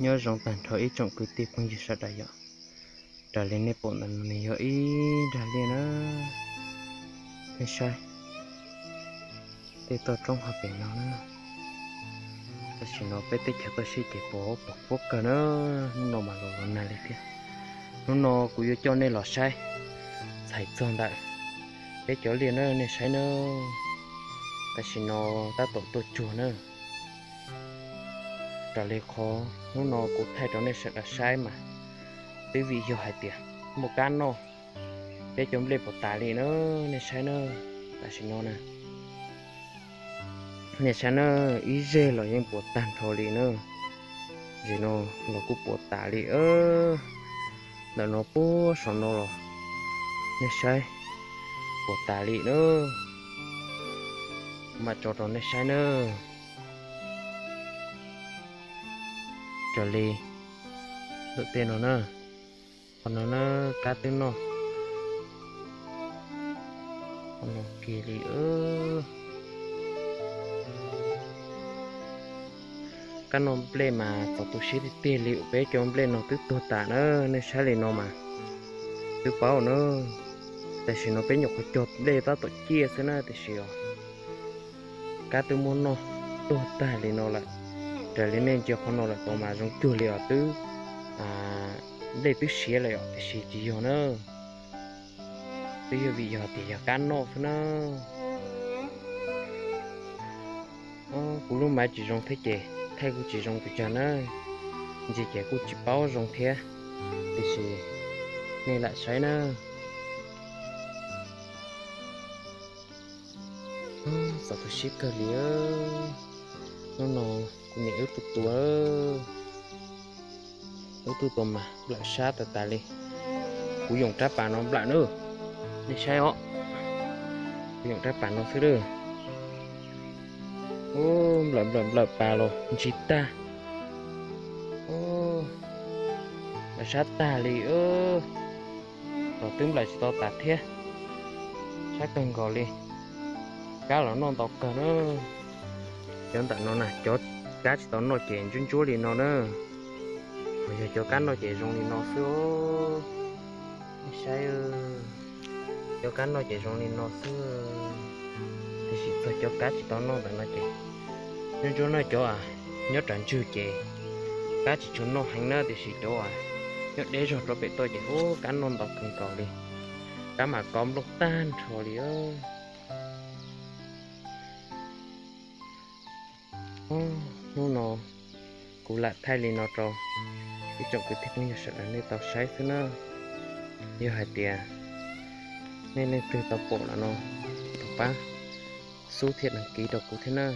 Nyob zoo tag nrho ib tsoom kwv tij phooj ywg sawv daws yom. Raws li nej pom ntawm no nws yog ib nrag liaj na, nej saib tej toj roob hauv pem no na. Tam sim no peb teb chaws toj siab ces pos pos puab kawg na, hnub no mas los los nag li thiab. Hnub no kuv yuav coj nej los saib txhais txog ntawm peb cov liaj na, nej saib na. Tam sim no tab tom tuaj tsuag na. Raws li qhov hnub no kuv thaij rau nej sawv daws saib mas twb vim yog hais tias muaj kab noj, peb cov nplej puas tas li na, nej saib na. Tam sim no na, nej saib na, ib zeg los yeej puas tag nrho li na. Zem no los kuj puas tas li. Ntawm no puag saum no los, nej saib, puas tas li na. Kuv mam tso rau nej saib na. Raws li ntawm tej no na, qhov no na, kab twb noj, qhov no kiag li. Kab noj nplej mas txaus tu siab tiag tiag li, peb cov nplej no twb tuag tas na, nej saib li no mas twb paub na. Tam sim no peb nyuam qhuav cog nplej tab tom ciaj xwb na, tiam sis os, kab twb muab noj tuag tag li no lawm. Raws li nej ntsia qhov no lawm tod mas zoo cuag li os, twb, nplej twb siav lawm os, tiam sis tsis yog na. Twb yog vim yog tias yog kab noj xwb na. Kuv lub maiv tsis zoo thiab ces thaij kuj tsis zoo pes tsawg na, ntsia ces kuj tsis paub zoo thiab, tiam sis nej lam saib na. Txaus tu siab kawg li. Hnub no kuv niam wb tuaj tua, wb tuaj tua mas nplawm sab tas tas li. Kuv yoom rab pas no nplawm na, nej saib os. Kuv yoom rab pas no xwb lawm. Nplawm nplawm nplawm pas los ntsis tag. Nplawm sab tag li. Los twb nplawm tsis tau tas thiab. Sab kawg nkaus li. Kab los noj ntau kawg na. Cov ntawm no na, cov kab tsis tau noj ces ntsuab ntsuab li no na. Ho yog cov kab noj ces zoo li no xwb. Nej saib, cov kab noj ces zoo li no xwb. Tiam sis txog cov kab tsis tau noj ntawm no ces, nyob ntsuab noj cov nyob rau ntswg ces kab tsis tshua noj heev na, tiam sis cov nyob deb zog rau pem toj ces ub kab noj ntau kawg nkaus li. Kab mas kov nplooj tag nrho li. Hnub no kuv lam thaij li no rau ib tsoom kwv tij phooj ywg sawv daws nej tau saib xwb na. Yog hais tias nej leej twg tau pom lawm no, thov pab xub thiab đăng ký rau kuv thiab na.